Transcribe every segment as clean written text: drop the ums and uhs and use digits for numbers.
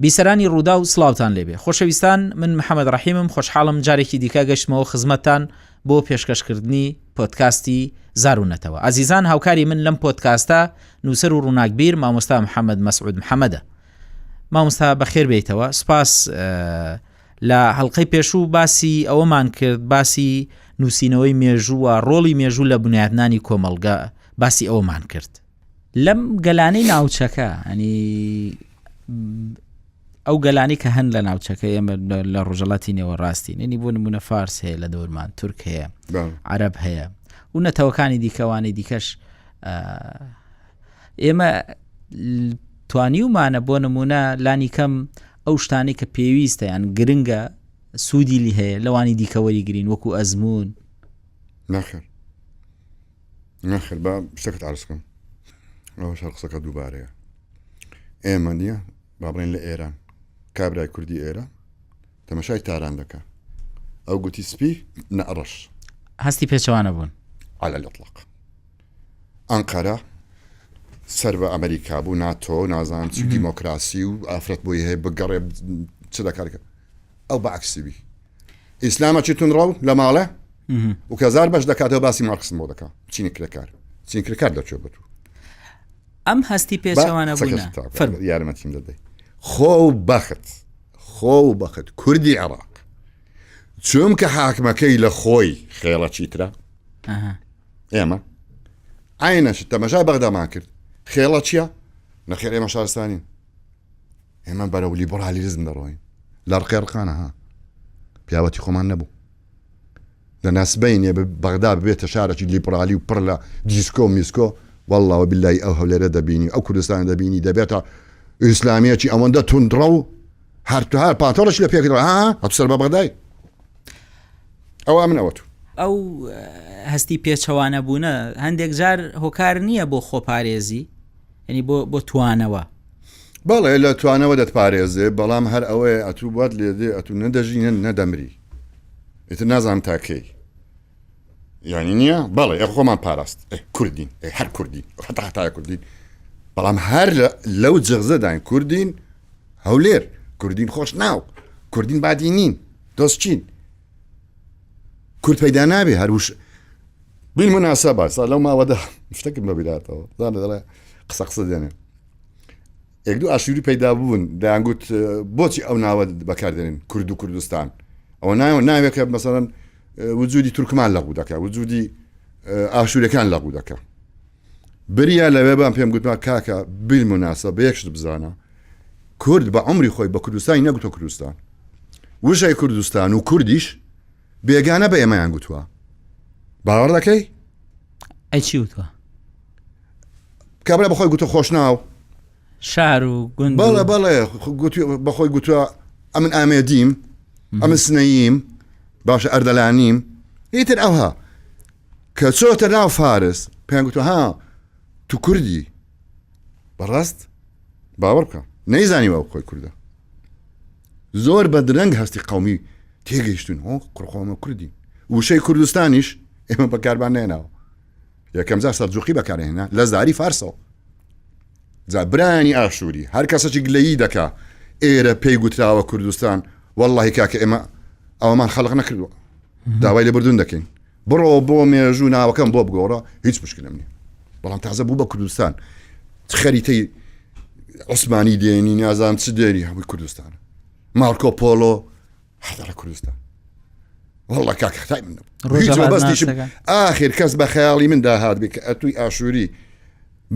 بیسەرانی ڕووداو سڵاوتان لێبێ خۆشەویستان من محەمەد ڕەحیمم خۆشحاڵم جارێکی دیکە گەشتمەوە خزمەتتان بۆ پێشکەشکردنی پۆدکاستی زار و نەتەوە ئازیزان هاوکاری من لەم پۆدکاستە نووسەر و ڕووناکبیر مامۆستا محەمەد مەسعود محەمەدە مامۆستا بەخێر بێیتەوە سوپاس لە هەڵلقەی پێشوو باسی ئەوەمان کرد باسی نووسینەوەی مێژووە ڕۆڵی مێژوو لە بنیاتنانی کۆمەڵگە باسی ئەوەمان کرد لەم گەلانەی ناوچەکە ئەنی ئەو گەلانی کە هەن لە ناوچەکە ئێمە لە ڕۆژەڵاتی نێوە ڕاستی نەنی بۆ نمونە فارس هەیە لە دەورمان تورک هەیە عەرب هەیە و نەتەوەکانی دیکەوانی دیکەش ئێمە توانیومانە بۆ نمونە لانی کەم ئەو شتانی کە پێویستە یان گرنگە سوودی لی هەیە لەوانی دیکە وەریگرین وەکو ئەزمون ناخێر نەخێر با شتەکەت عەرز کەم ئەوەش هەر قسەکە دووبارەیە ئێمە نییە با بڵێن لە ئێران کابرای کوردی ئێرە تەمەشای تاران دەکا ئەو گوتی سپی نەڕەش هەستی پێچەوانە بوون على الإطلاق ئەنقەرە سەر بە ئەمریکا بوو ناتۆ نازانم چی دیموکراسی و ئافرەت بۆی هەیە بگەڕێ چ دەکارکە ئەو بەعکسی بی ئیسلامەکی تونڕەو لە ماڵێ و کەزار بەش دەکاتەوە باسی مارکسم بۆ دەکا چینی کرێکار چین کرێکار دەچێت بە تو ئەم هەستی پێچەوانە بوونە یارمەتیم دەدەی خۆ و بەخت خۆ و بەخت کوردی عێراق چونکە حاکمەکەی لە خۆی خێڵەکی ترە ئێمە عینەش تەمەشای بەغدامان کرد خێڵە چییە نەخێر ئێمە شارستانین ئێمە بەرەو لیبرالیزم دەڕۆین لە ڕقێ ڕقانە ها پیاوەتی خۆمان نەبوو دەنا سبەینێ بەغدا ببێتە شارێکی لیبرالی و پڕ لە دیسکۆ و میسکۆ واللە و باللهی ئەو هەولێرە دەبینی ئەو کوردستانە دەبینی دەبێتە ئیسلامیەکی ئەوەندە توندڕە و هەر تو هەر پاتۆڵش لە پێکرا ها هەتو سەر بە بەغدای ئەوە من ئەوە تو ئەو هەستی پێچەوانە بوونە هەندێک جار هۆکار نییە بۆ خۆپارێزی ینی بۆ بۆ توانەوە بەڵێ لە توانەوە دەتپارێزێ بەڵام هەر ئەوەیە ئەتوو بات لێدێ ئەتوو نەدەژی نەدەمری ئیتر نازانم تا کەی یعنی نییە بەڵێ ئێ خۆمان پاراست کوردین هەر کوردین هەتا هەتایە کوردین بەڵام هەر لەو جغزەداین کوردین هەولێر کوردین خۆش ناو کوردین بادینین دۆست چین کورد پەیدا نابێ هەروش بین مناسبە سا لەو ماوەدا شتێکم بەبیراتەوە زانە دەڵێ قسە قسە دێنێ یەک دوو ئاشوری پەیدا بوون دەیانگوت بۆچی ئەو ناوە بەکاردێنن کورد و کوردستان ئەوە ناوە ناوێکە مەسەرەن وجودی تورکمان لەغو دەکە وجودی ئاشوورەکان لەغو دەکە بریا لەوێ بام پێم گوتما کاکە بیل مناسە بە یەک شت بزانە کورد بە عمری خۆی بە کوردستانی نەگوتە کوردستان وشەی کوردستان و کوردیش بێگانە بە ئێمەیان گوتووە باوەڕ دەکەی ئەی چی وتوە کابرا بەخۆی گوتە خۆشناو شار و گوند بەڵێ بەڵێ بەخۆی گوتووە ئەمن ئامێدیم ئەمن سنەییم باشە ئەردەلانیم ئیتر ئەوها کە چۆتە ناو فارس پێیان گوتوە ها تو کوردی بەڕاست باوەڕ بکە نەیزانیوە ئەو خۆی کوردە زۆر بە درەنگ هەستی قومی تێگەیشتون هۆ قڕخۆمە کوردین وشەی کوردستانیش ئێمە بەکارمان نێناوە یەکەم جار سەرجوقی بەکارهێنا لە زاری فارسەوە جا برایانی ئاشووری هەر کەسەکی گلەیی دەکا ئێرە پێی گوتراوە کوردستان واللهی کاکە ئێمە ئەوەمان خەڵق نەکردووە داوای لێبوردون دەکەین بڕۆ بۆ مێژوو ناوەکەم بۆ بگۆڕە هیچ مشکلم نییە بەڵام تازە بوو بە کوردستان خەریتەی عوسمانی دێنی نازانم چ دێنی هەمووی کوردستان مارکۆ پۆلۆ حەزەڕە کوردستان والله کاک خەتای من نەبوو هیچ مەبەستیشم ئاخر کەس بە خەیاڵی من داهات بێ کە ئەتووی ئاشووری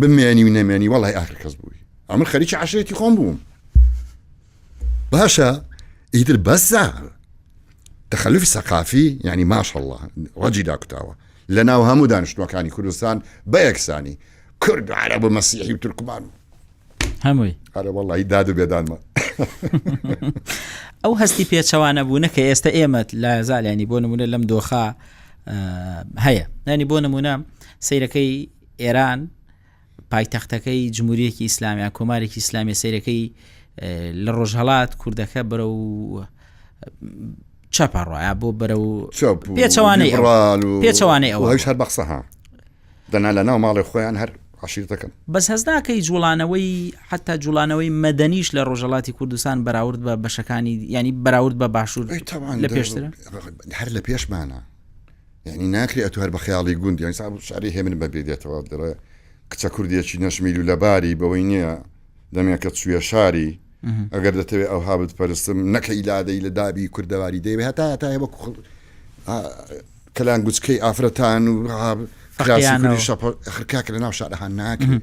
بمێنی و نەمێنی وەڵی ئاخر کەس بووی ئەمن خەریکی عشرێتی خۆم بووم باشە ئیتر بەسە تەخەلفی سەقافی یعنی ماشەڵڵا ڕەجی داکوتاوە لە ناو هەموو دانیشتوەکانی کوردستان بە یەکسانی کورد و عەرەب و مەسیحی و تورکمان و هەمووی ئەرە وەڵی داد و بێدانمە ئەو هەستی پێچەوانە بوونە کە ئێستا ئێمە لە زالیانی بۆ نمونە لەم دۆخە هەیە نانی بۆ نمونە سیرەکەی ئێران پایتەختەکەی جمهوریەکی ئیسلامیان کۆمارێکی ئیسلامی سیرەکەی لە ڕۆژهڵات کوردەکە بەرە و چەپە ڕۆە بۆ بەرە و پێچەوانەی پێچەوانەی ئەوە هەر بەقسە ها دەنا لە ناو ماڵی خۆیان هەر. عەشیرتەکەم. بەس هەست ناکەی جوڵانەوەی حەتا جوڵانەوەی مەدەنیش لە ڕۆژهەڵاتی کوردستان بەراورد بە بەشەکانی یانی بەراورد بە باشوور ئەی تەبعەن لە پێشترە؟ هەر لە پێشمانە یعنی ناکرێ ئەتو هەر بە خەیاڵی گوند یعنی سا شعری هێمن بە بیر دێتەوە دەڵێ کچە کوردیەکی نەشمیل و لەباری بەوەی نییە دەمێکە چوویە شاری ئەگەر دەتەوێت ئەوها بتپەرستم نەکەی لادەی لە دابی کوردەواری دەیەوێ هەتا هەتایە وەکو خڵ کەلان گوچکەی ئافرەتان و فەقیانەوە. کوردی شەپە ئەخر کاکە لە ناو شارەها ناکرێ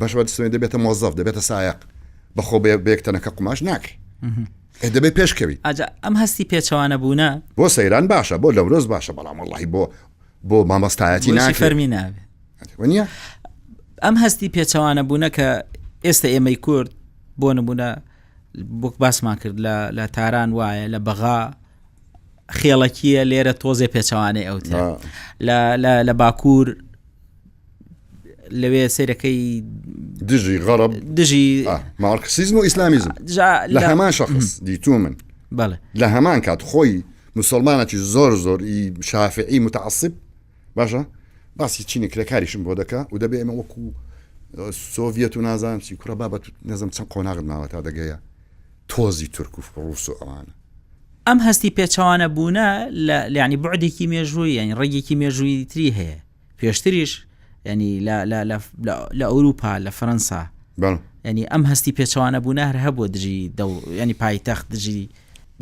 باش بە دەستەوێ دەبێتە مۆزەف دەبێتە سایەق بەخۆ بێ بێک تەنەکە قوماش ناکرێ ئێ دەبێت پێشکەوی ئاجا ئەم هەستی پێچەوانە بوونە بۆ سەیران باشە بۆ لەورۆز باشە بەڵام وەڵڵاهی بۆ بۆ مامۆستایەتی بۆ ئیشی ناکرێ فەرمی نابێ وەنیە ئەم هەستی پێچەوانە بوونە کە ئێستا ئێمەی کورد بۆ نمونە بۆک باسمان کرد لە لە تاران وایە لە بەغا خێڵەکیە لێرە تۆزێ پێچەوانەی ئەوتر لە لە لە باکوور لەوێ سەیرەکەی دژی غەڕب دژی مارکسیزم و ئیسلامیزم لە هەمان شخص دیتوو من بەڵێ لە هەمان کات خۆی مسلمانێکی زۆر زۆر ئی شافعی متعصب باشە باسی چینی کرێکاریشم بۆ دەکا و دەبێ ئێمە وەکو سۆڤەت و نازانم چی کوڕە بابەت نەزم چەند قۆناغت ماوە تا دەگەیە تۆزی تورک و ڕوس و ئەوانە. ئەم هەستی پێچەوانە بوونە لە یانی بعدێکی مێژووی یانی ڕەگێکی مێژووی تری هەیە پێشتریش ینی لە لە لە لە ئەوروپا لە فەرەنسا بەڵێ. ینی ئەم هەستی پێچەوانە بوونە هەر هەبووە دژی دەو ینی پایتەخت دژی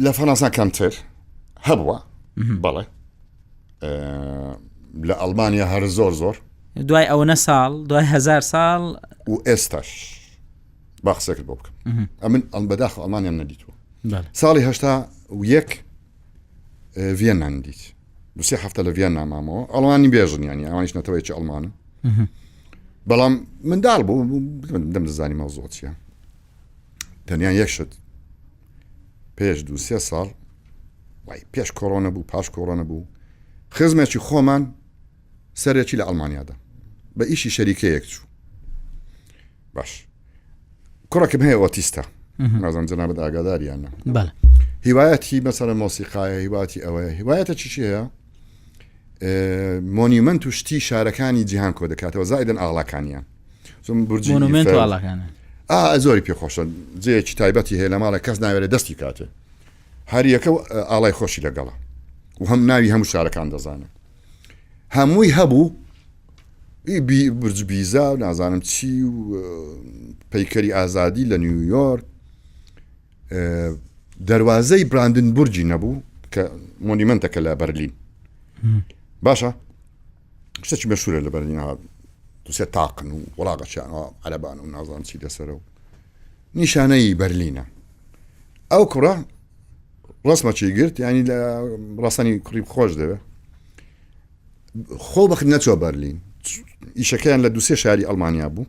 لە فەرەنسا کەمتر هەبووە بەڵێ لە ئەڵمانیا هەر زۆر زۆر دوای ئەوەنە ساڵ دوای هەزار ساڵ و ئێستاش با قسەکرد بۆ بکەم ئەمن ئەم بەداخ ئەڵمانیان نەدیتوە ساڵی هەشتا و یەک ڤیەنان دیت دوسێ هەفتە لە ڤیەن نامامەوە ئەڵمانی بێژن ینی ئەوانیش نەتەوەیەکی ئەڵمانە بەڵام منداڵ بوو دەم دەزانی مەوزوع چییە تەنیا یەک شت پێش دو سێ ساڵ وای پێش کۆرۆنە بوو پاش کۆرۆنە بوو خزمێکی خۆمان سەرێکی لە ئەڵمانیادا بە ئیشی شەریکەیەک چوو باش کوڕەکەم هەیە ئۆتیستە نازم جەنابەت ئاگاداریانە هیوایەتی مەسەرە مۆسیقاە هیواتی ئەوەیە هیوایەتە چیشی هەیە مۆنیمنت و شتی شارەکانی جیهان کۆ دەکاتەوە زایدن ئاڵاکانیان برجی مۆنومێنت و ئاڵاکانە ئا زۆری پێخۆشە جێیەکی تایبەتی هەیە لە ماڵە کەس ناوێرە دەستی کاتێ هەریەکە و ئاڵای خۆشی لەگەڵە و هەم ناوی هەموو شارەکان دەزانێت هەمووی هەبوو برج بیزا و نازانم چی و پەیکەری ئازادی لە نیویۆرک دەواازەی براندن بورجی نەبوو کە مۆنیمنتەکە لە بەرلین باشە شتێکی مەشهورە لە بەرلین ها دوسێ تاقن و وڵاغەچیان عەرەبان و نازان چی لەسەرە و نیشانەی بەرلینە ئەو کوڕە ڕسمەکی گرت ینی لە ڕسەنی کوڕی خۆش دەوێ خۆ بەخت نەچوە بەرلین ئیشەکەیان لە دوسێ شاری ئەڵمانیا بوو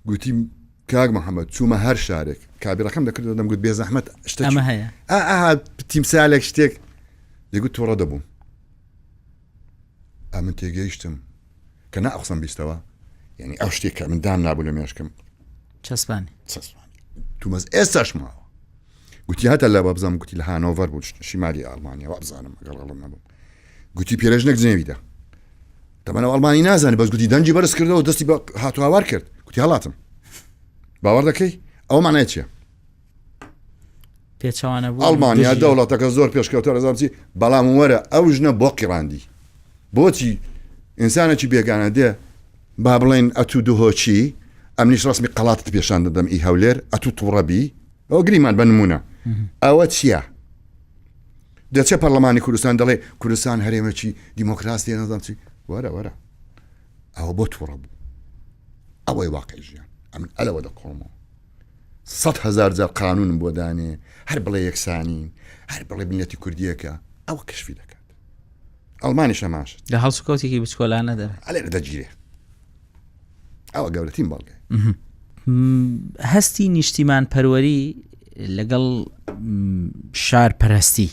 گوتی کاک محەممەد چوومە هەر شارێک کابیرەکەم دەکرد دەم گوت بێزەحمەت شتەمە هەیە ئاها تیمسالێک شتێک دەگوت تووڕە دەبووم ئەمن تێگەیشتم کە نا قسەم بیستەوە یعنی ئەو شتێک کە من دام نابوو لە مێشکم چەسپانی چەسپانی تومەز ئێستاش ماوە گوتی هەتا لە وابزانم گوتی لە هانۆڤەر بوو شیمالی ئەڵمانیا وابزانم ئەگەر غەڵەت نەبم گوتی پێرەژنێک جنێوی دا تەمەنەوە ئەڵمانی نازانێ بەس گوتی دەنگی بەرز کردەوە دەستی بە هاتوهاوار کرد گوتی هەڵاتم باوەڕ دەکەی ئەوە معنای چییە پێچەوانە بوو ئەڵمانیا دەوڵەتەکە زۆر پێشکەوتە ڕزام چی بەڵام وەرە ئەو ژنە بۆ قیڕاندی بۆچی ئینسانێکی بێگانە دێ با بڵێن ئەتوو دهۆچی ئەمنیش ڕسمی قەڵاتت پێشان دەدەم ئی هەولێر ئەتوو تووڕەبی ئەوە گریمان بە نمونە ئەوە چییە؟ دەچێ پەرلەمانی کوردستان دەڵێ کوردستان هەرێمەکی دیموکراسی نازانم چی وەرە وەرە ئەوە بۆ تووڕە بوو ئەوەی واقع ژیان ئەمن ئەلەوە دەکۆڵمەوە سە هزار جار قانونم بۆ دانێ هەر بڵێ یەکسانین هەر بڵێ بنیەتی کوردیەکە ئەوە کەشفی دەکات ئەڵمانی شەماشت لە هەڵسوکەوتێکی بچکۆلانە دەر ئەلێرە دەگیرێ ئەوە گەورەترین بەڵگەیە. هەستی نیشتیمان پەروەری لەگەڵ شار پەرستی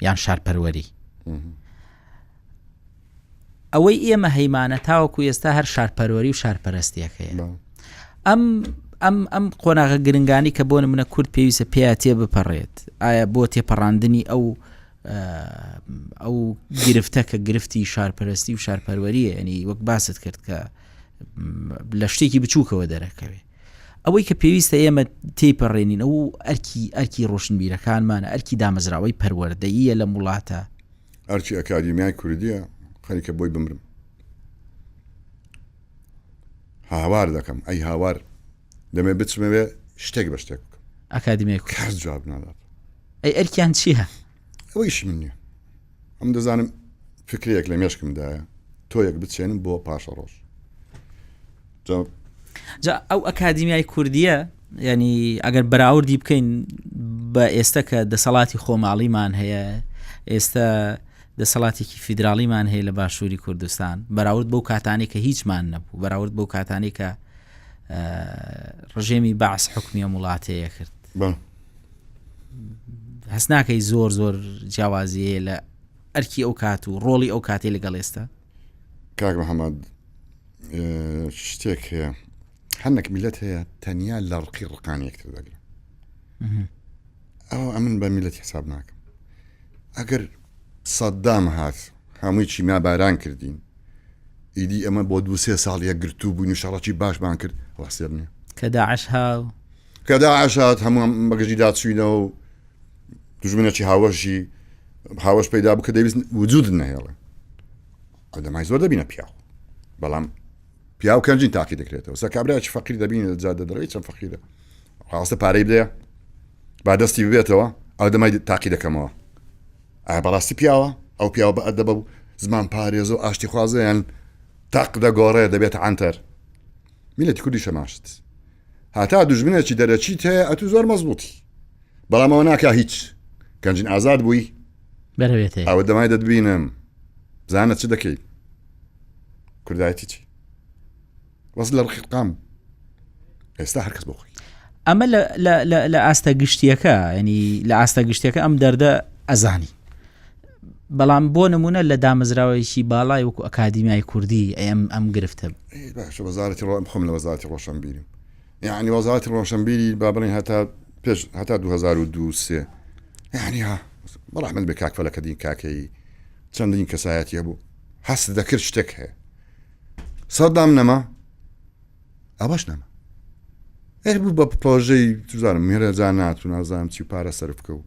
یان شار پەروەری ئەوەی ئێمە هەیمانە تاوەکو ئێستا هەر شارپەروەری و شارپەرستیەکەیە ئەم ئەم ئەم قۆناغە گرنگانی کە بۆ منە کورد پێویستە پێیا تێ بپەڕێت ئایا بۆ تێپەڕاندنی ئەو. ئەو گرفتە کە گرفتی شارپەرستی و شارپەروەریە ینی وەک باست کرد کە لە شتێکی بچووکەوە دەرەکەوێ ئەوەی کە پێویستە ئێمە تێیپەڕێنین ئەو ئەرکی ئەرکی ڕۆشنبیرەکانمانە ئەرکی دامەزراوەی پەروەردەییە لەم وڵاتە. ئەرکی ئەکادیمیای کوردیە خەریکە بۆی بمرم هاوار دەکەم ئەی هاوار دەمێ بچمەوێ شتێک بە شتێک بکەم ئەکادیمیای کورد کەس جواب نادات ئەی ئەرکیان چییە؟ ئەوەیش من نییە ئەم دەزانم فکرەیەک لە مێشکمدایە تۆیەک بچێنم بۆ پاشە ڕۆژ جا ئەو ئەکادیمیای کوردیە ینی ئەگەر بەراوردی بکەین بە ئێستا کە دەسەڵاتی خۆماڵیمان هەیە ئێستا دەسەڵاتێکی فیدراڵیمان هەیە لە باشووری کوردستان بەراورد بەو کاتانی کە هیچمان نەبوو بەراورد بەو کاتانی کە ڕژێمی بەعس حکومی ئەم وڵاتەیە کرد هەست ناکەی زۆر زۆر جیاوازی هەیە لە ئەرکی ئەو کات و ڕۆڵی ئەو کاتی لەگەڵ ئێستا کاک محەممەد شتێک هەیە هەندێک میلەت هەیە تەنیا لە ڕقی ڕقان یەکتر دەگرن ئەو ئەمن بە میلەت حساب ناکەم ئەگەر سەددام هات هەمووی چیما باران کردین ئیدی ئەمە بۆ دوسێ ساڵ یەکگرتوو بووین و شەڕەکی باشمان کرد ڕاستێ نیە کە داعش هاو کە داعش هات هەموو بەگەژیدا چوینەوە و دوژمنێکی هاوەشی هاوەش پەیدا بوو کە دەویست وجود نەهێڵێ ئەو دەمای زۆر دەبینە پیاو بەڵام پیاو کەنجین تاقی دەکرێتەوە سە کابراایکی فەقیر دەبینی لە جادە دەرەوەی چەند فەقیرە ڕاستە پارەی بدەیە با دەستی ببێتەوە ئەو دەمای تاقی دەکەمەوە ئایا بەڕاستی پیاوە ئەو پیاوە بە ئەدەبە و زمان پارێز و ئاشتی خوازیان تاق دەگۆڕێ دەبێتە عەنتەر میلەتی کوردی شەماشت هەتا دوژمنێکی دەرەکیت هەیە ئەتو زۆر مەزبوطی بەڵام ئەوە ناکا هیچ گەنجین ئازاد بووی بەرەوێت ئەوە دەمای دەتبینم زانە چ دەکەیت کوردایەتی چی وەز لە ڕقی قام ئێستا هەرکەس بۆ خۆی ئەمە لە ئاستە گشتیەکە ینی لە ئاستە گشتیەکە ئەم دەردە ئەزانی بەڵام بۆ نمونە لە دامەزراوەیەکی باڵای وەکو ئەکادیمیای کوردی ئەم ئەم گرفتە باشە وەزارەتی ڕۆ خۆم لە وەزارەتی ڕۆشنبیریم یعنی وەزارەتی ڕۆشنبیری با بڵێن هەتا پێش هەتا 2002 سێ یعنی ها بەڕەحمەت بێ کاک فەلەکەدین کاکەیی چەندین کەسایەتی هەبوو هەست دەکرد شتێک هەیە سەدام نەما ئەوەش نەما ئێ بوو بە پرۆژەی توزانم مێرەجانات و نازانم چی پارە سەرف بکە و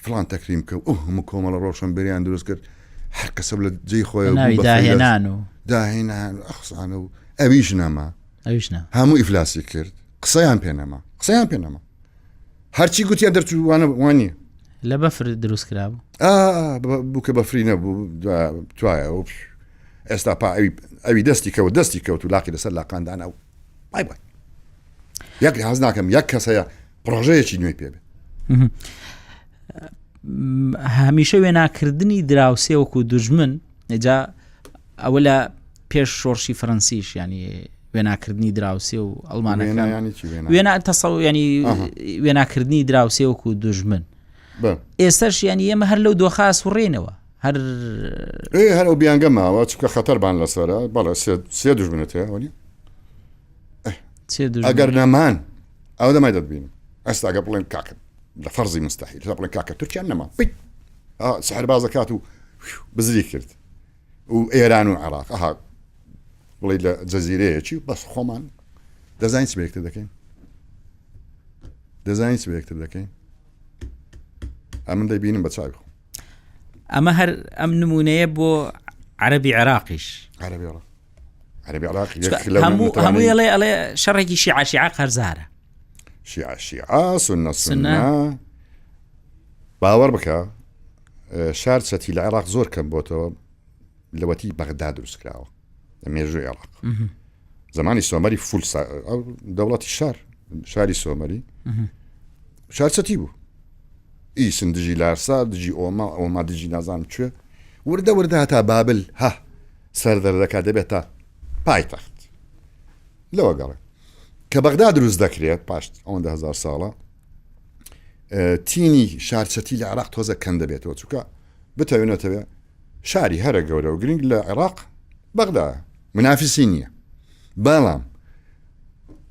فلان تەکریم بکە و ئەو هەموو کۆمەڵە ڕۆشنبیریان دروست کرد هەر کەسە لە جێی خۆی ناوی داهێنان و داهێنان و ئەخسانە و ئەویش نەما ئەویش نا هەموو ئیفلاسی کرد قسەیان پێ نەما قسەیان پێ نەما هەرچی گوتیان دەرچووانە وانە لە بەفر دروست کرابوو بوو کە بەفری نەبوو توایە و ئێستا پا ئەوی ئەوی دەستی کەوت دەستی کەوت و لاقی لەسەر لاقاندانە و بای بای یەک هەز ناکەم یەک کەس هەیە پرۆژەیەکی نوێی پێ بێ هەمیشە وێناکردنی دراوسێ وەکو دوژمن جا ئەوە لە پێش شۆڕشی فەرەنسیش ینی وێناکردنی دراوسێ و ئەڵمانەکان وێنا تەسەو ینی وێناکردنی دراوسێ وەکو دوژمن ئێستاش ینی ئێمە هەر لەو دۆخا سوڕێنەوە هەر هەر ئەو بیانگە ماوە چونکە خەتەربان لەسەرە بەڵێ سێ دوژمنت هەیە وەنی ئەگەر نەمان ئەو دەمای دەبینم ئەستا گە بڵێن کاکە لە فەرزی مستحیل تا بڵێن کاکە تورکیان نەما سحربازە کات و بزری کرد و ئێران و عێراق ئەها بڵێ لە جەزیرەیەکی بەس خۆمان دەزانین چ بەیەکتر دەکەین دەزانین چ بەیەکتر دەکەین ئەمن دەبینم بە چاوی خۆم ئەمە هەر ئەم نمونەیە بۆ عەربی عێراقیش عەربی عێراق عەربی عێراق هەموو هەموو ئەڵێ ئەڵێ شەڕێکی شیعە شیعە قەرزارە شیعە شیعە سنە سنە باوەڕ بکە شار چەتی لە عێراق زۆر کەم بۆتەوە لەوەتی بەغدا دروست کراوە لە مێژووی عێراق زمانی سۆمەری فول دەوڵەتی شار شاری سۆمەری شار چەتی بوو ئیسن دژی لارسا دژی ئۆما ئۆما دژی نازانم کوێ وردە وردە هەتا بابل ها سەر دەردەکات دەبێت تا پایتەخت لەوە گەڕێ کە بەغدا دروست دەکرێت پاش ئەوەندە هزار ساڵە تینی شارچەتی لە عراق تۆزە کەم دەبێتەوە چووکە بتەوێنێتەوە شاری هەرە گەورە و گرنگ لە عێراق بەغدا منافسی نییە بەڵام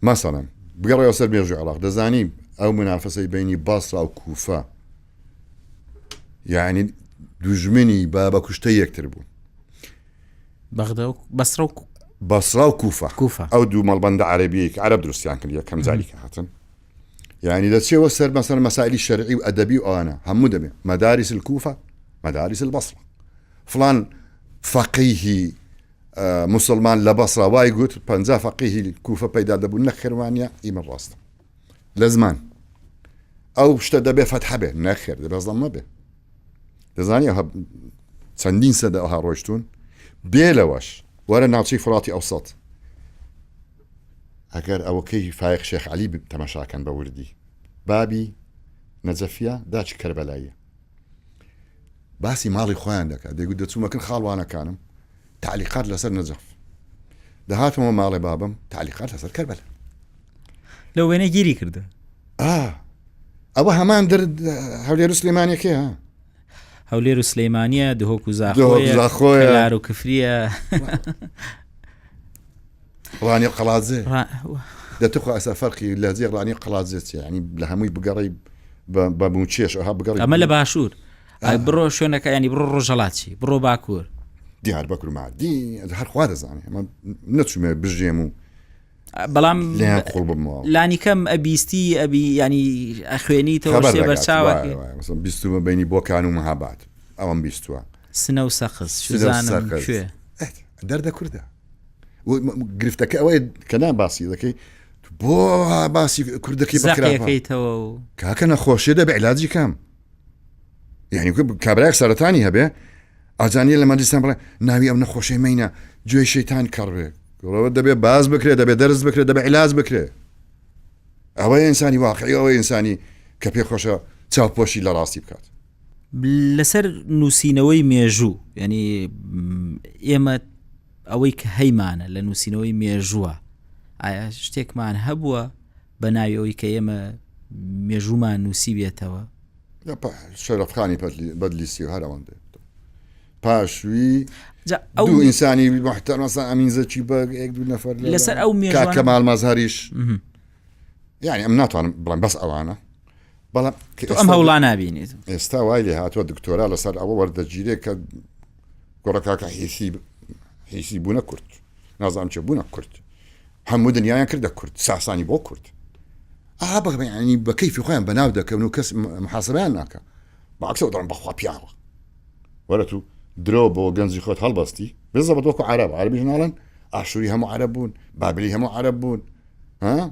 مەسەڵەن بگەڕێەوە سەر مێژوی عێراق دەزانی ئەو منافەسەی بینی باسرا و کوفە. یعنی دوژمنی با بە کوشتە یەکتر بوون. بەغدا و بەسرە و بەسرا و کوفە کوفە. ئەو دوو مەڵبەندە عەرەبیەی کە عەرەب دروستیان کرد یەکەم جاری کە هاتن یعنی دەچێەوە سەر مەسەر مەسائلی شەرعی و ئەدەبی و ئەوانە هەموو دەبێ مەدارس الکوفە مەدارس البەسرە فلان فەقیهی مسلمان لە بەسرا وای گوت پ فەقیهی کوفە پەیدا دەبوو نەخێروانە ئیمە ڕاستە لە زمان ئەو شتە دەبێ فەتحە بێ نەخێر دەبێ زەمە بێ دەزانی ئەوها چەندین سەدە ئەوها ڕۆشتون بێ لەوەش وەرە ناوچەی فراتی ئەوسەت ئەگەر ئەوەکەی فایق شێخ علی تەماشاکەن بە وردی بابی نەجەفیە داچ کەربەلاییە باسی ماڵی خۆیان دەکات دەگوت دەچوومەکن خاڵوانەکانم تعلیقات لەسەر نەجەف دەهاتمەوە ماڵێ بابم تعلیقات لەسەر کەربەلا لە وێنە گیری کردو ئەوە هەمان درد هەولێر و سلێمانەکەی ها هەولێر و سلەیمانە دهۆک و زاخۆیە لار و کفریە ڕانی قەڵادزێ دەتخوا ئەسا فەرقی لە جێ ڕانی قەڵادزێ چیە ینی لە هەمووی بگەڕی بە موچێش ئەها بگەڕی ئەمە لە باشوور ئەی بڕۆ شوێنەکە ینی بڕۆ ڕۆژەڵاتی بڕۆ باکوور دیار بەکر مادی هەر خوا دەزانێ ئەمە نەچوومێ بژێم و بەڵام لێیان قوڵ ببمەوە لانیکەم ئەبیستی ئەبی ینی ئەخوێنیتەوە شتێ بەرچاوە بیستومە بینی بۆکان و مەهاباد ئەوەم بیستووە سنە و سەقز شوزانم کوێ دەردە کوردە گرفتەکە ئەوەیە کە نا باسی دەکەی بۆ باسی کوردەکەی بەکراکەیتەوە و کاکە نەخۆشیە دەبێ علاجی کام یعنی کابراەک سەرەتانی هەبێ ئازانیە لە مەجلیسان بڵێ ناوی ئەو نەخۆشی مینە گوێی شەیتان کەڕبێ گوڵەوە دەبێ باز بکرێ دەبێ دەرز بکرێ دەبێ علاج بکرێ ئەوە ئینسانی واقعی ئەوە ئینسانی کە پێ خۆشە چاوپۆشی لە ڕاستی بکات لەسەر نووسینەوەی مێژوو ینی ئێمە ئەوەی کە هەیمانە لە نووسینەوەی مێژووە ئایا شتێکمان هەبووە بە ناوی ئەوەی کە ئێمە مێژوومان نووسی بێتەوە شەرەفخانی بەدلیسی و هەر ئەوەندە پاشوی ئەو دوو ئینسانی محتەرمەسا ئەمین زەکی بە یەک دوو نەفەر لەسەر ئەو مێژوانە کەمال مەزهەریش یعنی ئەم ناتوانم بڵێم بەس ئەوانە بەڵام ئەم هەوڵا نبینیت ئێستا وای لێ هاتووە دکتۆرا لەسەر ئەوە وەردەگیرێ کە گۆڕەکاکە حیسی حیسی بوونە کورد نازانم چێ بوونە کورد هەموو دنیایان کردە کورد ساسانی بۆ کورد ئا بەغمەیانی بە کەیفی خۆیان بەناو دەکەون و کەس محاسبیان ناکە باکسەوە دەڵم بەخوا پیاوە وەرە تو درۆ بۆ گەنجی خۆت هەڵبەستی بزەبت وەکو عرب عربیش ناڵێن ئاشووری هەموو عرب بوون بابلی هەموو عرب بوون ها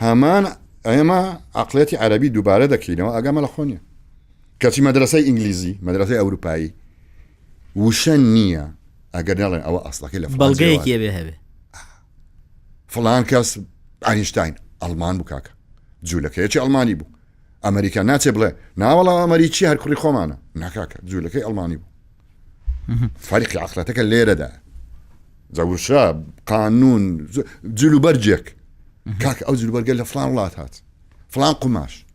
هەمان ئێمە عقلێتی عەربی دووبارە دەکەینەوە ئەگەمە لە خۆ نیە کەچی مەدرسەی ئینگلیزی مەدرسەی ئەوروپایی وشە نییە ئەگەر نەڵێن ئەوە ئەسڵەکەی لە بەڵگەیەکی بێ هەبێ فلان کەس ئاینشتاین ئەڵمان بوو کاکە جوولەکەیەکی ئەڵمانی بوو ئەمریکا ناچێ بڵێ ناوەڵا ئەمریکی هەر کوڕی خۆمانە ناکاکە جوولەکەی ئەڵمانی بوو فەرقی عقلەتەکە لێرەدا جەوشە قانون جلوبەرجێک کاک ئەو جلوبەرگە لە فلان وڵات هات فلان قوماش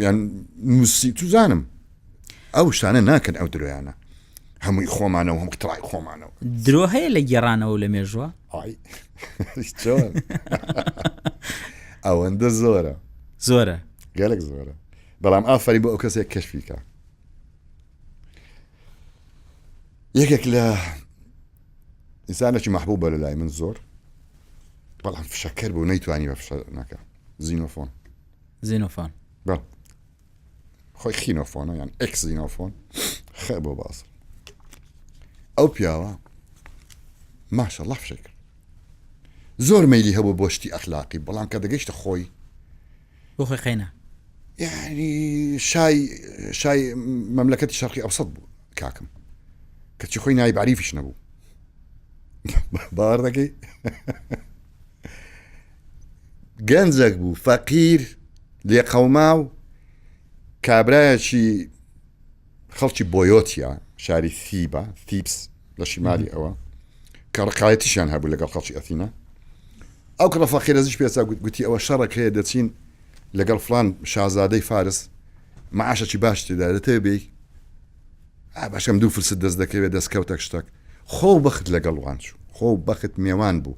یان نووسی توزانم ئەو شتانە ناکەن ئەو درۆیانە هەمووی خۆمانە و هەموو اختراعی خۆمانەوە درۆ هەیە لە گێڕانەوە لە مێژوە ئای چۆن ئەوەندە زۆرە زۆرە گەلک زۆرە بەڵام ئافەری بۆ ئەو کەسێک کەشفیکە یەکێک لە ئینسانێکی محبوبە لە لای من زۆر بەڵام فشەکەر بوو نەیتوانی بە فشە ناکە زینۆفۆن زینۆفۆن بەڵ خۆی خینۆفۆنە یان ئەکس زینۆفۆن خە بۆ باسڵ ئەو پیاوە ماشەڵڵا فشەی کرد زۆر مەلی هەبوو بۆ شتی ئەخلاقی بەڵام کە دەگەیشتە خۆی بۆ خۆی قەینا یعنی شای شای مەملەکەتی شەرقی ئەوسەد بوو کاکم کەچی خۆی نایب عریفیش نەبوو باوەڕ دەکەی گەنجێک بوو فەقیر لێقەوما و کابرایەکی خەڵکی بۆیۆتیا شاری ثیبە ثیبس لە شیمالی ئەوە کە ڕقایەتیشیان هەبوو لەگەڵ خەڵکی ئەثینا ئەو کوڕە فەقیرەزیش پێچا گوتی ئەوە شەڕێک هەیە دەچین لەگەڵ فلان شازادەی فارس معاشەکی باش تێدا دەتەوێ بێی باشم دوو فرست دەست دەکەوێت دەستکەوتێک شتێک خۆ بەخت لەگەڵ وان چوو خۆ بەخت مێوان بوو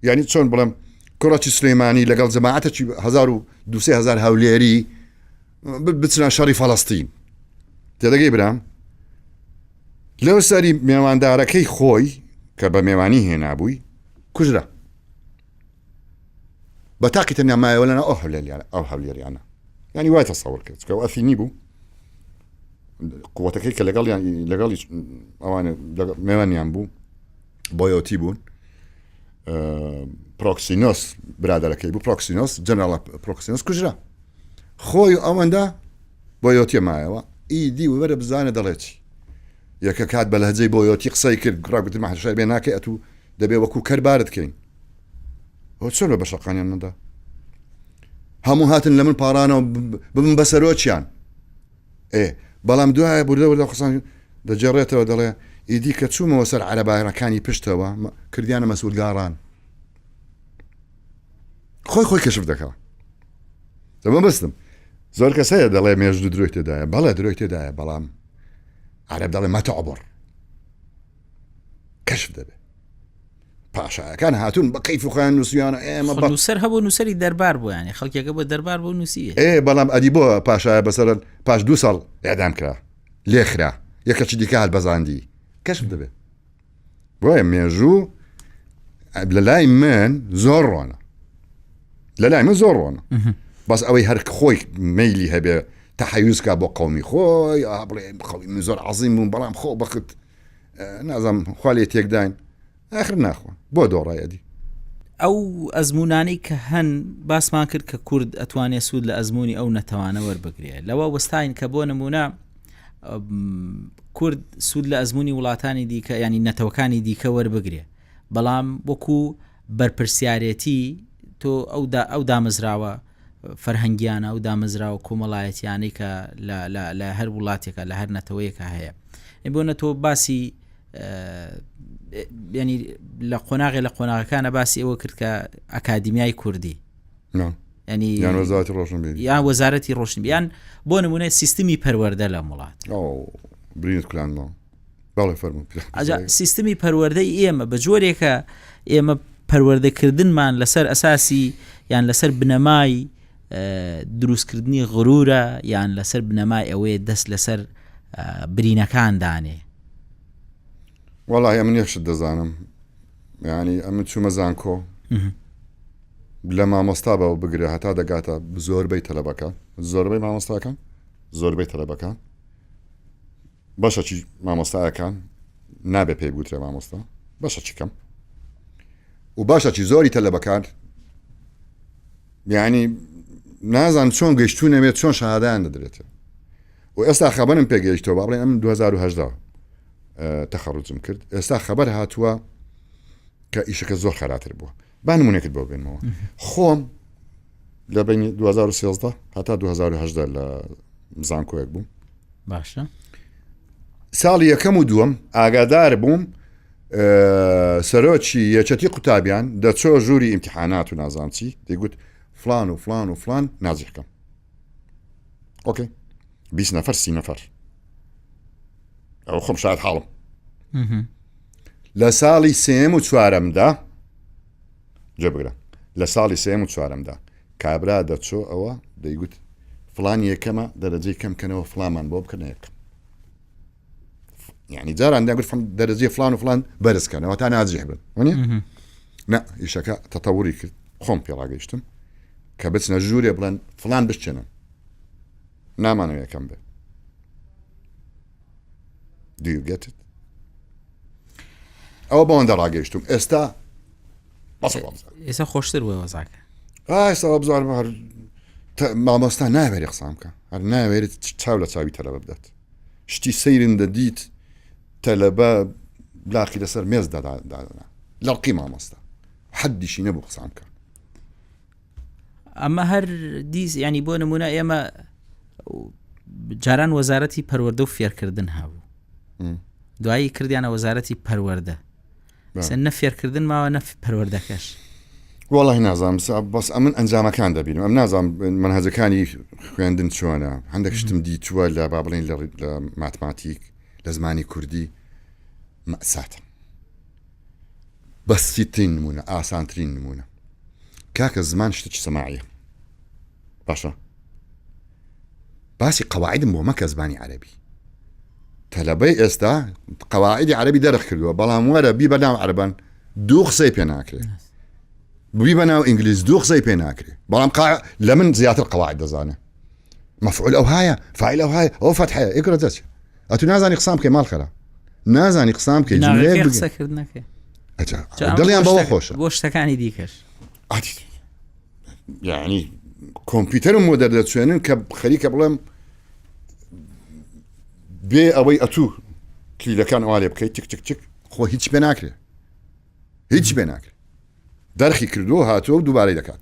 یعنی چۆن بڵێم کوڕەکی سلەیمانی لەگەڵ جەماعەتەکی 1970 هەولێری بچنە شەڕی فەڵەستین. تێدەگەی برام لەو سەری مێواندارەکەی خۆی کە بە مێوانی هێنابووی کوژرا بە تاقی تەنیا مایەوە لەنا ئەو هەولێریانە ئەو هەولێریانە ینی وای تەسەور کرد چکە ئەثینی بوو قوتەکەی کە لەگەڵیان لەگەڵی ئەوانە مێوانیان بوو بۆیۆتی بوون پرۆکسینۆس برادەرەکەی بوو پرۆکسینۆس جەنراڵ پرۆکسینۆس کوژرا خۆی و ئەوەندە بۆیۆتیە مایەوە ئیدی وەرە بزانە دەڵێ چی یەکە کات بە لەهجەی بۆیۆتی قسەی کرد گڕا گوتی مەحشای بێ ناکەی ئەتوو دەبێ وەکو کەر بارت کەین ئەو چۆن بە بەشەقانیان نەدا هەموو هاتن لە من پاڕانەوە ببم بە سەرۆکیان ئێ بەڵام دوایە بوردە وردە قسان دەجێڕێتەوە دەڵێ ئیدی کە چوومەوە سەر عەرەبارەکانی پشتەوە کردیانە مەسوولگاڕان خۆی خۆی کەشف دەکا دەمە بەستم زۆر کەس هەیە دەڵێ مێژوو درۆی تێدایە بەڵێ درۆی تێدایە بەڵام عەرەب دەڵێ مەتە عبر کەشف دەبێت پاشایەکان هاتوون بە کەیف خۆیان نووسیانە ئێمە بە نووسەر هەبوو نووسەری دەربار بوو ینی خەڵکێکە بۆ دەربار بۆ نووسی ئێ بەڵام ئەدی بۆ پاشایە بەسەرن پاش دو ساڵ ئێدام کرا لێخرا یەکەکی دیکە هەل بەزاندی کەشف دەبێت بۆیە مێژوو لە لای من زۆر ڕۆنە لە لای من زۆر ڕۆنە بەس ئەوەی هەر خۆی میلی هەبێ تەحەیوزکە بۆ قومی خۆی بڵێ قومی من زۆر عزیم بووم بەڵام خۆ بەخت نازم خوا لێ تێکداین آخر ناخۆ بۆ دۆڕایەدی ئەو ئەزمونانەی کە هەن باسمان کرد کە کورد ئەتوانێت سوود لە ئەزمموی ئەو نەتەوانە وەربگرێت لەوە وەستاین کە بۆ نمونە کورد سوود لە ئەزمموی وڵاتانی دیکە ینی نەتەوەکانی دیکە وەربگرێ بەڵام وەکو بەرپرسیارەتی تۆ ئەو ئەو دامەزراوە فەرهەنگیانە و دامەزراوە کۆمەڵایەتیانەی کە لە هەر وڵاتێکە لە هەر نەتەوەیەکە هەیە بۆ نەتۆ باسی ینی لە قۆناغی لە قۆناغەکانە باسی ئەوە کرد کە ئەکادیمیای کوردی ینی یان وەزارەتی ڕۆشنبیری یان وەزارەتی ڕۆشنبیان بۆ نمونە سیستمی پەروەردە لە وڵات برینت کولاندەوە بەڵێ فەرموو سیستمی پەروەردەی ئێمە بە جۆرێکە ئێمە پەروەردەکردنمان لەسەر ئەساسی یان لەسەر بنەمای دروستکردنی غرورە یان لەسەر بنەمای ئەوەیە دەست لەسەر برینەکان دانێ وەڵی ئەمن یەک شت دەزانم ینی ئەمن چوومە زانکۆ لە مامۆستا بەوە بگرە هەتا دەگاتە زۆربەی تەلەبەکان زۆربەی مامۆستاکان زۆربەی تەلەبەکان بەشەکی مامۆستایەکان نابێ پێی بگوترێ مامۆستا بەشەکی کەم و باشەکی زۆری تەلەبەکان یعنی نازان چۆن گەشتونەوێت چۆن شەهادەیان دەدرێت و ئێستا خەبەرم پێگەیشتەوە با بڵێن ئەم 2010 تەخەڕجم کرد ئێستا خەبەر هاتووە کە ئیشەکە زۆر خەراتر بووە با نمونێکت بۆ بێنمەوە خۆم لە بینی 2013 هەتا 2010 لە زانکۆیەک بووم باشە ساڵی یەکەم و دووەم ئاگادار بووم سەرۆکی یەکەتی قوتابیان دەچۆ ژووری ئیمتحانات و نازانام چی دەیگوت فلان و فلان و فلان نازیحکەم ئۆکەی 20 نەفەر سی نەفەر ئەو خۆم شاد حاڵم لە ساڵی سێم و چوارەمدا جێ بگرە لە ساڵی سێم و چوارەمدا کابرا دەچۆ ئەوە دەیگوت فلان یەکەمە دەرەجەی کەم کەنەوە فلامان بۆ بکەنە یەکەم یعنی جاران دەگوت دەرەجەی فلان و فلان بەرزکەنەوە تا ناجیح بن وەنیە نا ئیشەکە تەتەوری کرد خۆم پێڕاگەیشتم کە بچنە ژوورێ بڵێن فلان بشچێنن نامانەوە یەکەم بێ Do you get it? ئەوە بەوەندە ڕاگەیشتم ئێستا ئێستا خۆشتر بووە وەزاکە ئێستا بزانم هەر مامۆستا ناوێری قسان بکە هەر ناوێرێت چاو لە چاوی تەلەبە بدات شتی سەیرن دەدیت تەلەبە لاقی لەسەر مێز دادا لەڕقی مامۆستا حەدیشی نەبوو قسان بکە ئەمە هەر دیس ینی بۆ نمونە ئێمە جاران وەزارەتی پەروەردە و فێرکردن هەبوو دوایی کردیانە وەزارەتی پەروەردە نە فێرکردن ماوە نە پەروەردەکەش. وەڵی نازانم بەس ئەمن ئەنجامەکان دەبینم ئەم نازانم منهجەکانی خوێندن چۆنە هەندێک شتم دیتووە لە با بڵێن لە ماتماتیک لە زمانی کوردی مەساتە بەسیترین نمونە ئاسانترین نمونە کاکە زمان شتێکی سەماعیە باشە باسی قەواعدم بۆ مەکە زمانی عەربی. تەلەبەی ئێستا قەواعیدی عەرەبی دەرخ کردووە بەڵام وەرە بی بە ناو عەربان دوو قسەی پێ ناکرێ بی بە ناو ئینگلیز دوو قسەی پێ ناکرێ بەڵام لە من زیاتر قەواعد دەزانێ مەفعول ئەو هایە فاعل ئەو هایە ئەو فەتحەیە ئێکرە دەچ ئەتو نازانی قسان بکەی ماڵ خەرا نازانی قسان بکەی جملەیەک بگە قسەکردنەکەی دڵیان بەوە خۆشە بۆ شتەکانی دیکەش یعنی کۆمپیوتەرم بۆ دەردەچوێنن کە خەریکە بڵێم بێ ئەوەی ئەتوو کلیلەکان ئەوا لێ بکەیت چک چک چک خۆ هیچ پێ ناکرێ هیچ پێ ناکرێ دەرخی کردو هاتووە و دووبارەی دەکات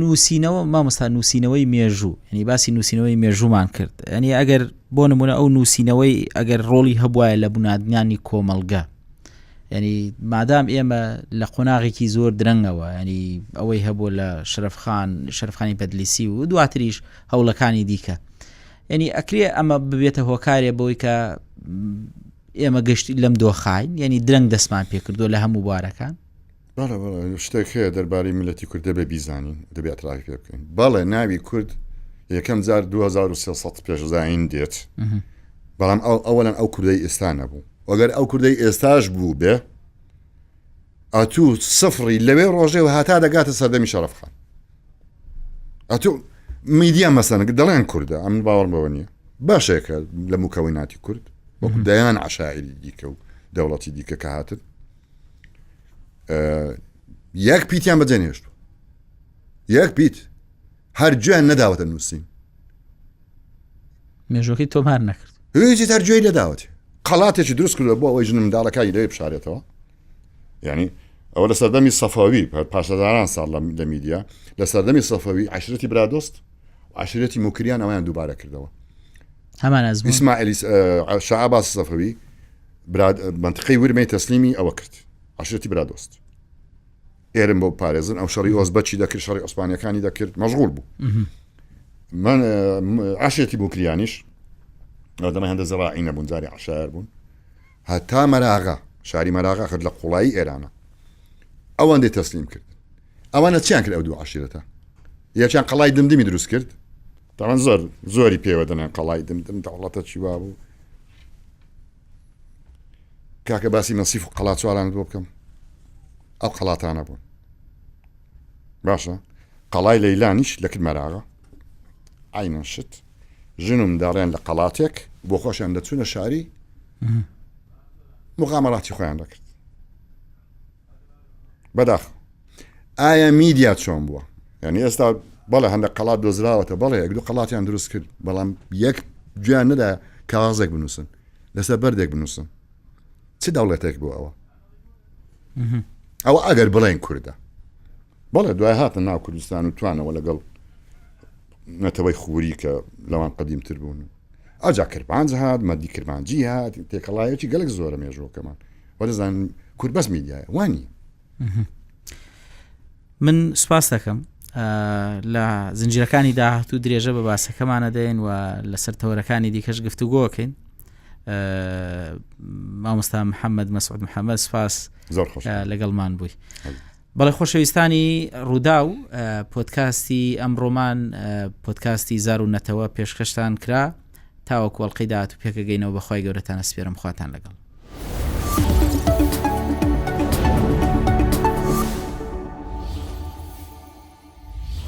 نووسینەوە مامۆستا نووسینەوەی مێژوو ینی باسی نووسینەوەی مێژوومان کرد ینی ئەگەر بۆ نمونە ئەو نووسینەوەی ئەگەر ڕۆڵی هەبواە لە بونادنانی کۆمەلگە ینی مادام ئێمە لە قۆناغێکی زۆر درەنگەوە ینی ئەوەی هەبوو لە شەرەفخان شەرفخانی بەدلیسی و دواتریش هەوڵەکانی دیکە ینی ئەکرێ ئەمە ببێتە هۆکارێ بۆی کە ئێمە گەشتی لەم دۆخین ینی درەنگ دەستمان پێکردو لە هەموو بوارەکان بەڵێ بەڵێ شتێک هەیە دەربارەی میللەتی کورد دەبێ بیزانین دەبێ ئەترافی پێ بکەین بەڵێ ناوی کورد یەکەم جار 2300 پێش زایین دێت بەڵام ئەو ئەوەلەن ئەو کوردەی ئێستا نەبوو ئەگەر ئەو کوردەی ئێستاش بوو بێ ئەتوو سفری لەوێ ڕۆژێ و هاتا دەگاتە سەردەمی شەرەفخان ئەتوو میدیا مەسەن دەڵێن کوردە ئەم باوەڕ بەوە نییە باشێکە لە مکەوەی ناتی کورد وەکو دەیان عشاعری دیکە و دەوڵەتی دیکە کە هاتن یەک پیتیان بەجێ نێشت یەک پیت هەر گوێیان نەداوەتە نووسین مێژۆکەی تۆمار نەکرد هیچی هەر گوێی نەداوەت قەڵاتێکی دروست کردوە بۆ ئەوەی ژن منداڵەکانی لەوێ بشارێتەوە یعنی ئەوە لە سەردەمی سەفاوی پاشەزاران ساڵ لە میدیا لە سەردەمی سەفەوی عشرەتی برادۆست عشرەتی موکریان ئەویان دووبارە کردەوە هەمان ئیسماعیلی شعباس سەفەوی براد منطقەی ورمەی تەسلیمی ئەوە کرد عشرەتی برادۆست ئێرم بۆ پارێزن ئەو شەڕی ئۆزبەکی دەکرد شەڕی عوسمانیەکانی دەکرد مەشغول بوو من عشرەتی موکریانیش ئەو دەمە هەندە زەراعی نەبوون جاری عشایەر بوون هەتا مەراغە شاری مەراغە خرد لە قوڵایی ئێرانە ئەوان دێ تەسلیم کرد ئەوانە چیان کرد ئەو دوو عشیرەتە یەکیان قەڵای دمدمی دروست کرد تاوان زۆر زۆری پێوە دەنێن قەڵای دمدم دەوڵەتە چی وا بوو کاکە باسی مەسیف و قەڵاچوارانت بۆ بکەم ئەو قەڵاتانە بوون باشە قەڵای لەیلانیش لە کرد مەراغە عینەن شت ژن و منداڵیان لە قەڵاتێک بۆ خۆشیان دەچوونە شاری مغامەڕاتی خۆیان دەکرد بەداخ ئایا میدیا چۆن بووە یعنی ئێستا بەڵێ هەندە قەڵات دۆزراوەتە بەڵێ یەک دوو قەڵاتیان دروست کرد بەڵام یەک گویان نەدا کاغەزێک بنووسن لەسەر بەردێک بنووسن چ دەوڵەتێک بوو ئەوە ئەوە ئەگەر بڵێن کوردە بەڵێ دوای هاتە ناو کوردستان و توانەوە لەگەڵ نەتەوەی خوری کە لەوان قەدیمتر بوون ئەجا کرمانج هات مەدی کرمانجی هات تێکەڵایەکی گەلک زۆرە مێژوەکەمان وەرزان کورد بەس میدیایە وانی من سوپاس دەکەم لە زنجیرەکانی داهاتوو درێژە بە باسەکەمانە دەین و لەسەر تەوەرەکانی دیکەش گفتوگۆکەین مامۆستا محەممەد مەسعود محەممەد سپاس زۆر خۆش لەگەڵمان بووی بەڵێ خۆشەویستانی ڕوودا و پۆتکاستی ئەمڕۆمان پۆتکاستی زار و نەتەوە پێشکەشتان کرا تاوەکو ئەڵلقەی داهات و پێکەگەینەوە بەخوای گەورەتانە سپێرم خواتان لەگەڵ.